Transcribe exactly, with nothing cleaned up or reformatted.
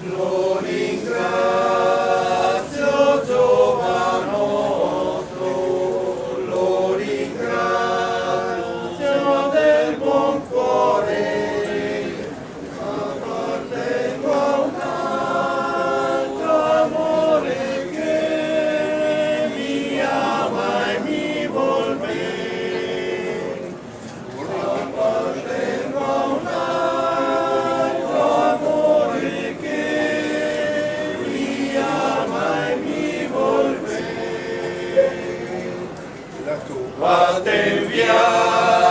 Lo ringrazio, giovanotto, lo ringrazio del buon cuore. Appartengo a un altro amore che mi ama e mi vuol bene. Appartengo a un altro amore che mi ama e mi vuol bene. Vaten via.